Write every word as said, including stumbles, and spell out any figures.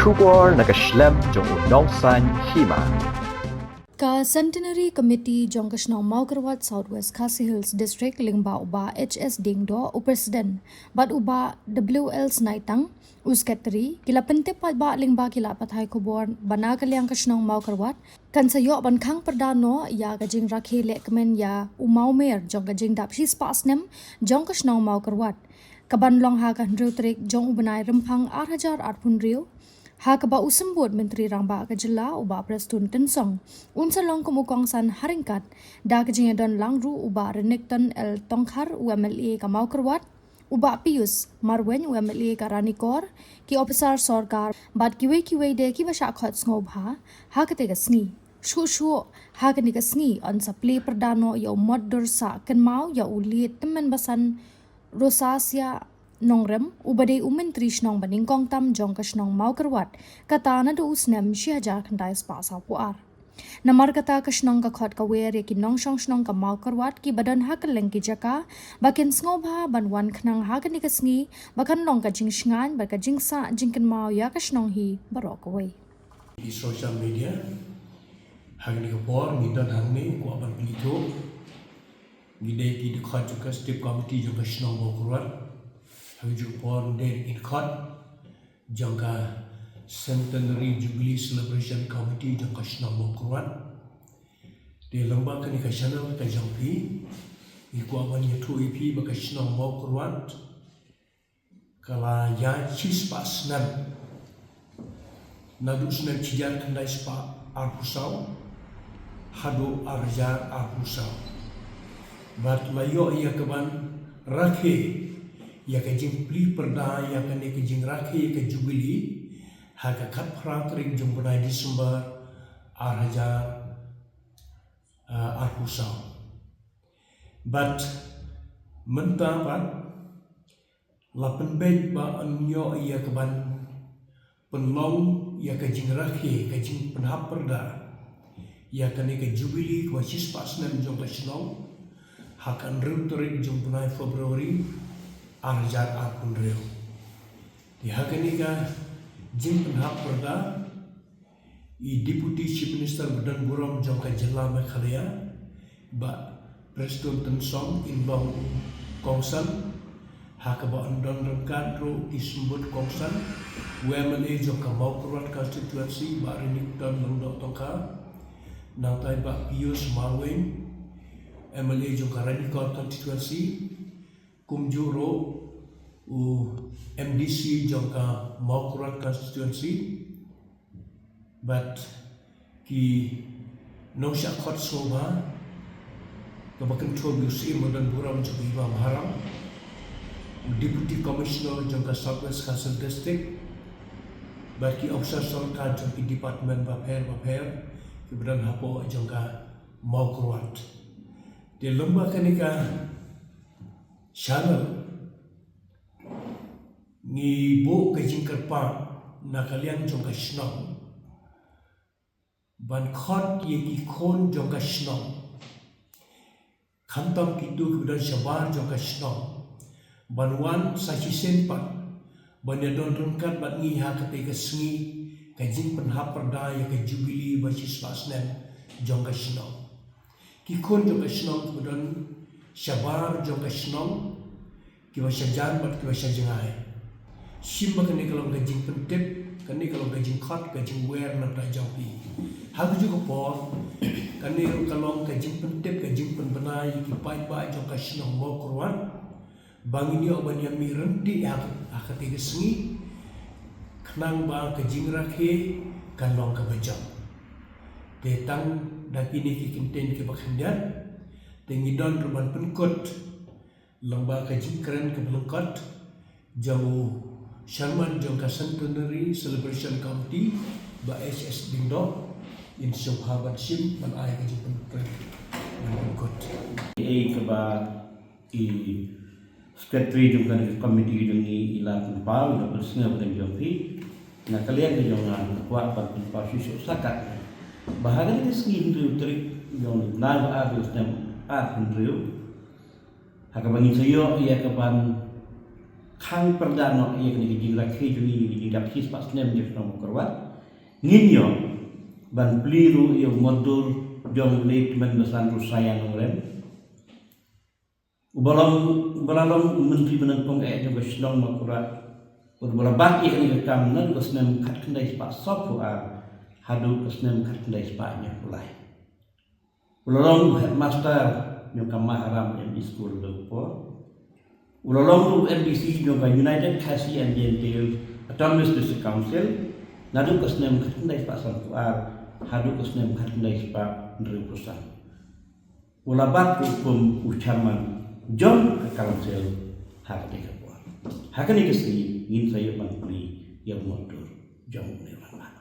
Khubor na ka shlem jong u nongsaiñ hima. Ka Centenary Committee jong ka shnong Mawkyrwat, South West Khasi Hills District, lyngba u Bah H S Diengdoh, u President, bad u Bah W L Snaitang, u Secretary, ki la pyntip paidbah lyngba ki lad pathai khubor ba na ka liang ka shnong Mawkyrwat kan sa ïoh ban khang pyrda noh ïa ka jingrakhe lehkmen ïa u mawmer jong ka jingdap shispah snem jong ka shnong Mawkyrwat, kaban long ha ka hynriew tarik jong u bnai Rymphang ar hajar arphew hynriew. Ha kaba u Symbud Myntri Rangbah ka Jylla, u Bah Prestone Tynsong, un sa long kum u kongsan ha ryngkat da ka jingïadon lang ruh u Bah Renikton L Tongkhar, u M L A ka Mawkyrwat, u Bah Pius Marwein, u M L A ka Ranikor, ki ophisar sorkar bad kiwei kiwei de kiba shah khot sngewbha ha kata ka sngi. Shuh shuh ha kane ka sngi yn sa plie pyrda noh ïa u mot dur sah kynmaw ïa u Liet Tymmen Basan Rosasia Nongrem, uba dei u Myntri Shnong ba nyngkong tam jong ka shnong Mawkyrwat, kata naduh u snem shi hajar khyndai spah sawphew ar. Namar kata ka shnong ka khot ka wer ïa ki nongshong shnong ka Mawkyrwat kiba don ha kylleng ki jaka ba kin sngewbha ban wan khnang ha kane ka sngi ba kan long ka jingshngaiñ bad ka jingsah jingkynmaw ïa ka shnong hi baroh kawei. Ki social media, ha kane ka por ngi don hangne, kwah ban pynithuh, ngi dei ki dkhot jong ka Executive Committee jong ka shnong Mawkyrwat. Ha kane ka por ngi dei ki dkhot jong ka Centenary Jubilee Celebration Committee jong ka shnong Mawkyrwat. Te lyngba kane ka channel ka jong phi, ngi kwah ban ïathuh ïa phi ba ka shnong Mawkyrwat ka la ïaid shispah snem, naduh snem shi hajar khyndai spah arphew saw haduh ar hajar arphew saw. Bad la ïoh ïa kaban rakhe ïa ka jingplie pyrda ïa kane ka jingrakhe ïa ka Jubilee ha ka khatphra tarik jong u bnai December ar hajar, ah, arphew saw. Bad mynta pat la pynbeit ba yn ïoh ïa kaban pynlong ïa ka jingrakhe, ka jingpynhap pyrda ïa kane ka Jubilee kaba shispah snem jong ka shnong ha ka hynriew tarik jong u bnai February ar hajar arphew hynriew. Te ha kane ka jingpynhap pyrda, i Deputy Chief Minister ba don burom jong ka jylla Meghalaya, Bah Prestone Tynsong, in long u kongsan ha kaba yn don ryngkat ruh ki symbud kongsan, u M L A jong ka Mawkyrwat constituency, Bah Renikton Lyngdoh Tongkhar, nangta i Bah Pius Marwein, M L A jong ka Ranikor constituency, kumjuh ruh u M D C jong ka Mawkyrwat constituency, bad ki nongshah khot sngewbha, kaba kynthup ïa u Syiem ba don burom jong ka Hima Maharam, u Deputy Commissioner jong ka South West Khasi Hills District, bad ki ophisar sorkar jong ki department bapher bapher kiba don hapoh jong ka Mawkyrwat. Te lyngba kane ka channel ngi buh ka jingkyrpad na ka liang jong ka shnong ban khot ïa ki khun jong ka shnong, khamtam kito kiba don shabar jong ka shnong, ban wan sa shisien pat ban ïadon ryngkat bad ngi ha kata ka sngi ka jingpynhap pyrda ïa ka Jubilee ba shispah snem jong ka shnong. Ki khun jong ka shnong kiba don shabar jong ka shnong, kiba shajan bad kiba shajngai. Shim ba kane ka long ka jingpyntip, kane ka long ka jingkhot, ka jingwer na ka bynta jong phi. Ha kajuh ka por, kane ruh ka long ka jingpyntip, ka jingpynbna ïa ki paidbah jong ka shnong Mawkyrwat ba ngin ïoh ban ïa mih ryntih ha, ha kata ka sngi, khnang ba ka jingrakhe kan long kaba jop. Te tang da kine ki kyntien kiba khyndiat, te ngi don ruh ban pynkut lyngba ka jingkren kaba lyngkot jong u Chairman jong ka Centenary Celebration Committee, Bah H S Diengdoh, in sngewbha ban shim ban ai ka jingpynkren ban pynkut. Ei kaba i Secretary jong kane ka committee jong ngi i la pynpaw, i la pynsngew ba dang jong phi. Na ka liang ka jong nga, nga kwah ban pynpaw shisha sha kat ba ha kane ka sngi hynriew tarik jong u bnai ba ar jong u snem ar hynriew, ha kaba ngin sa ïoh ïa kaban khang pyrda noh ïa kane ka jingrakhe jong ngi, ka jingdap shispah snem jong shnong Mawkyrwat. Ngin ïoh ban plie ruh ïa u mot dur jong u late Tymmen Basan Rusaïa Nongrum, uba long, uba la long u myntri ba nyngkong eh jong ka shnong Mawkyrwat, uba la bat ïa kane ka kam naduh ka snem khatkhyndai spah sawphew ar haduh ka snem khatkhyndai spah hynñiewphew lai. U la long u headmaster jong ka Maharam M E School ha kane ka por. U la long u M D C jong ka United Khasi and Jaintia Hills Autonomous District Council naduh ka snem khatkhyndai spah sanphew ar haduh ka snem khatkhyndai spah hynriewphew san. U la bat ruh kum u chairman jong ka council ha kane ka por. Ha kane ka sngi ngin sa ïoh ban plie ïa u mot dur jong une u rangbah.